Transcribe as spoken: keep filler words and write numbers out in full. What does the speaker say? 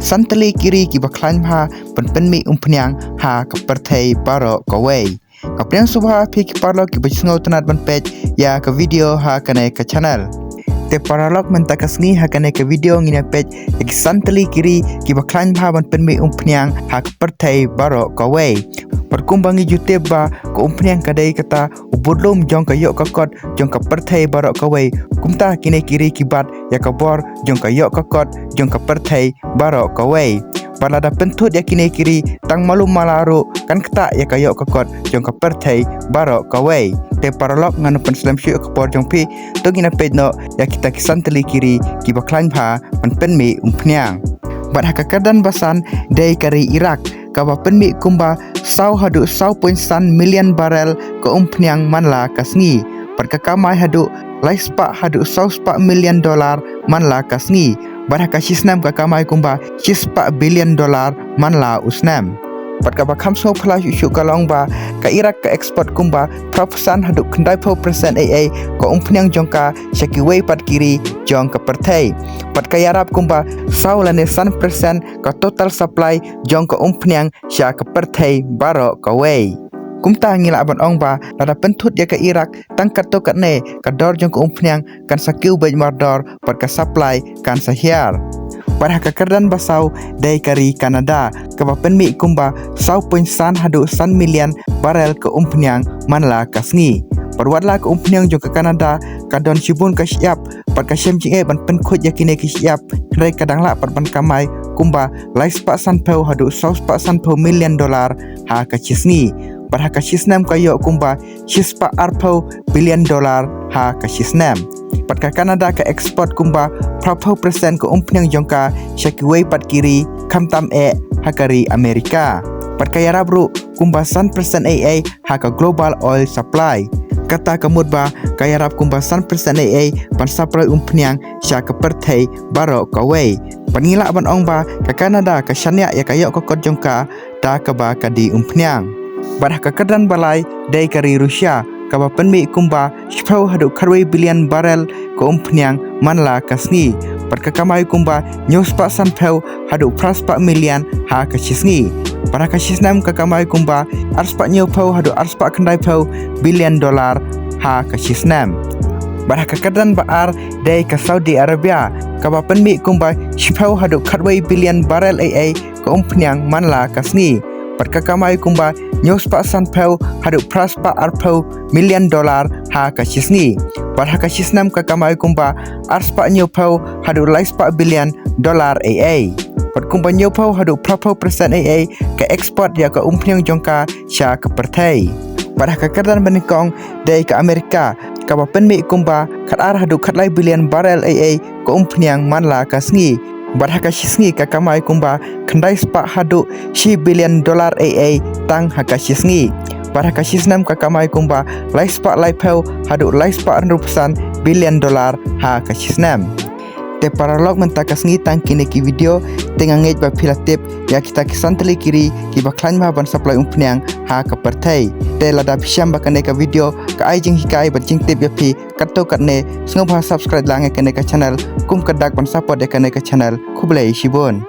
san tylli ki ri kiba khlaiñ bha ban pynmih umphniang ha ka pyrthei baroh kawei. Nga pdiang sngewbha ïa phi ki paralok kiba sngewtynnat ban peit ïa ka video ha kane ka channel. Te paralok, mynta ka sngi ha kane ka video ngin ïa peit ïa ki san tylli ki ri kiba khlaiñ bha ban pynmih umphniang ha ka pyrthei baroh kawei. Bad kumba ngi ju tip ba ka umphniang ka dei kata u budlum jong ka ïoh ka kot jong ka pyrthei baroh kawei. Kumta kine ki ri ki bat ïa ka bor jong ka ïoh ka kot jong ka pyrthei baroh kawei. Bad lada pynthut ïa kine ki ri tang malu mala ruh kan ktah ïa ka ïoh ka kot jong ka pyrthei baroh kawei. Te paralok, ngan ym pynslem shuh ïa ka por jong phi, to ngin ïa peit noh ïa kita ki san tylli ki ri kiba khlaiñ bha ban pynmih umphniang. Bad ha ka kyrdan ba san dei ka ri Iraq, kaba pynmih kumba saw haduh saw point san million barrel ka umphniang man la ka sngi. Bad ka kamai haduh lai spah haduh saw spah million dollar man la ka sngi. Bad ha ka shi snem ka kamai kumba shi spah billion dollar man la u snem. Bad kaba kham sngewphylla shuh shuh ka long ba ka Iraq ka export kumba phra phew san haduh khyndai phew percent ei ei ka umphniang jong ka sha kiwei pat ki ri jong ka pyrthei. Bad ka ïarap kumba saw lane san percent ka total supply jong ka umphniang sha ka pyrthei baroh kawei. Kumta ngi lah ban ong ba lada pynthut ïa ka Iraq tang katto katne, ka dor jong ka umphniang kan sa kiew beit mardor bad ka supply kan sa hiar. Bad ha ka kyrdan ba saw dei ka ri Canada, kaba pynmih kumba saw point san haduh san million barrel ka umphniang man la ka sngi. Bad wat la ka umphniang jong ka Canada ka don shibun ka shyiap bad ka shem jingeh ban pynkhuid ïa kine ki shyiap, hynrei ka dang lah pat ban kamai kumba lai spah san phew haduh saw spah san phew million dollar ha ka shi sngi. Bad ha ka shi snem ka ïoh kumba shi spah ar phew billion dollar ha ka shi snem. Bad ka Canada ka export kumba phra phew percent ka umphniang jong ka sha kiwei pat ki ri, khamtam eh ha ka ri America. Bad ka ïarap ruh kumba san percent ei ei ha ka global oil supply. Kata ka mut ba ka ïarap kumba san percent ei ei ban supply umphniang sha ka pyrthei baroh kawei. Bad ngi lah ban ong ba ka Canada ka shaniah ïa ka ïoh ka kot jong ka da kaba ka die umphniang. Bad ha ka kyrdan ba lai dei ka ri Russia, kaba pynmih kumba shiphew haduh khatwei billion barrel ka umphniang man la ka sngi. Bad ka kamai kumba hynñiew spah san phew haduh phra spah million ha ka shi sngi. Bad ha ka shi snem ka kamai kumba ar spah hynñiew phew haduh ar spah khyndai phew billion dollar ha ka shi snem. Bad ha ka kyrdan ba ar dei ka Saudi Arabia, kaba pynmih kumba shiphew haduh khatwei billion barrel ei ei ka umphniang man la ka sngi. Bad ka kamai kumba hynñiew spah san phew haduh phra spah ar phew million dollar ha ka shi sngi. Bad ha ka shi snem ka kamai kumba ar spah hynñiew phew haduh lai spah billion dollar ei ei. Bad kumba hynñiew phew haduh phra phew percent ei ei ka export ïa ka umphniang jong ka sha ka pyrthei. Bad ha ka kyrdan ba nyngkong dei ka America, kaba pynmih kumba khatar haduh khatlai billion barrel ei ei ka umphniang man la ka sngi. Bad ha ka shi sngi ka kamai kumba khyndai spah haduh shi billion dollar ei ei tang ha ka shi sngi. Bad ha ka shi snem ka kamai kumba lai spah lai phew haduh lai spah hynriew phew san billion dollar ha ka shi snem. Te paralok, mynta ka sngi tang kine ki video, te nga ngeit ba phi la tip ïa kita ki san tylli ki ri kiba khlaiñ bha ban supply umphniang ha ka pyrthei. Te lada phi shem ba kane ka video ka ai jinghikai bad jingtip ïa phi katto katne, sngewbha subscribe lang ïa kane ka channel kum ka dak ban support ïa kane ka channel. Khublei shibun.